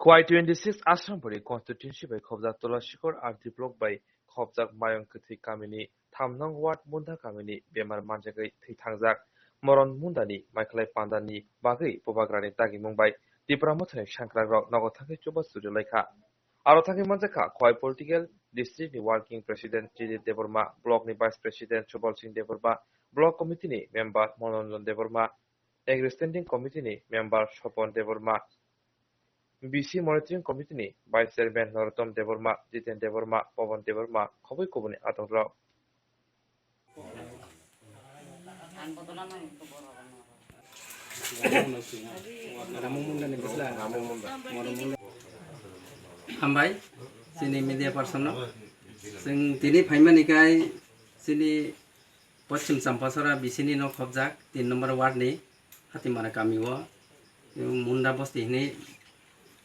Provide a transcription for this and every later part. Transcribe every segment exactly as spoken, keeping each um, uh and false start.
Kwai twenty six Asrambari constituency bai khobjak Tulasikhor R D block bai khobjak Mayong Kwthwi kamini tham nong ward Munda kamini bemar manjagwi thwi thangjak Moron Mundani maikhlai pandani bagwi bubagrani dagimung bai Tipra Mothani sangkrakrok nogo thangwi chubachu rwlaikha. Aro thangwi manjakha Khowai Political District ni Working President T D Debbarma, Block ni Vice President Subal Singh Debbarma, Block Committee ni Member Manoranjan Debbarma, Agri Standing Committee ni Member Sopon Debbarma, B C Monitoring Committee ni Vice Chairman Narottam Debbarma, Jiten Debbarma, Pawan Debbarma, khobwi kubuni adongrok. Hambai, chini media person no. Chwng tini phaimani kai chini Poschim Champasora B C ni no khobjak tin number ward ni Hatimara kami o Munda bosti hinwi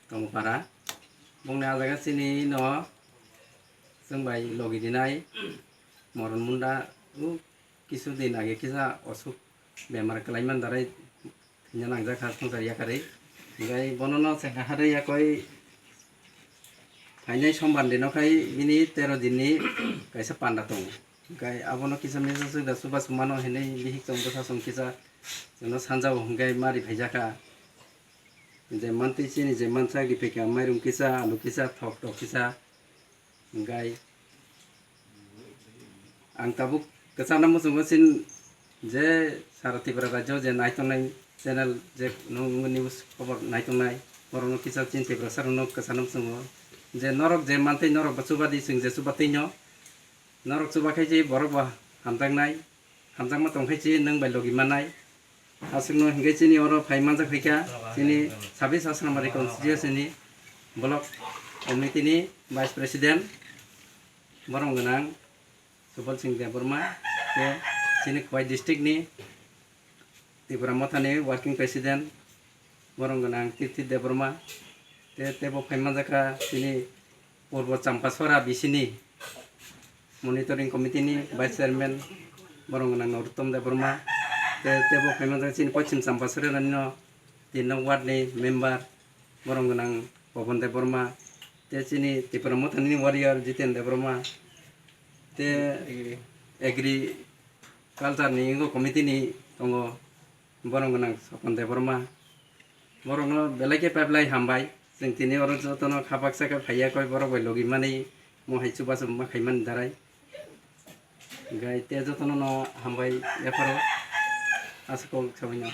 tongo para. Bongni ah jaga chini no chwng bai logi dinai Moron Munda o kisu din age kisa osuk bemar kwlaiman darai thwina nangjak ha swngchar yakarwi. Hinkhe bono no chwng harwi yakoi phainai sombar dino khai bini tero dinni kaisa panda tongo. Hinkhe abono kisa mesa swkda chubachu mano hinwi bihik chwng bwsa chwng kisa chwngno sanjao hinkhe mari phaijakha. Je mantwi chini je mansak riphaikha, mairum kisa, alu kisa, thok tok kisa. Hinkhe ang tabuk kwchangno muchungo chini je sara Tripura rajyo je naitongnai channel je nung news khobor naitongnai borokno kisa chini Tiprasa rokno kwchangno muchungo je norok je mantwi norok bo chubadi chwng je chubatwino norok chubakhai je borok bo hamjaknai. Hamjakma tongkhe chini nwng bai logi manai. Aswkno hinkhe chini oro phai manjak phaikha chini sabis Asrambari constituency ni block committee ni vice president borom gwnang Subal Singh Debbarma tei chini Khowai district ni Tipra Mothani working president borom gwnang Tirthi Debbarma tei tebo phai manjakha chini Purbo Champasora B C ni Monitoring Committee ni Vice Chairman borom gwnang Narottam Debbarma tei tebo phai manjakha chini Poschim Champasora ni no tin nong ward ni member borom gwnang Pawan Debbarma tei chini Tipra Mothani warrior Jiten Debbarma tei Agriculture ni committee ni tongo borom gwnang Sopon Debbarma. Borokno belai khe paiplai hambai. Chwng tini oro jotono kha baksa khe phaiya koi borok bai logi mani mo hai chubachu ma khaimani darai. Hinkhe tei jotono no hambai yapharo aswk kok sabaino.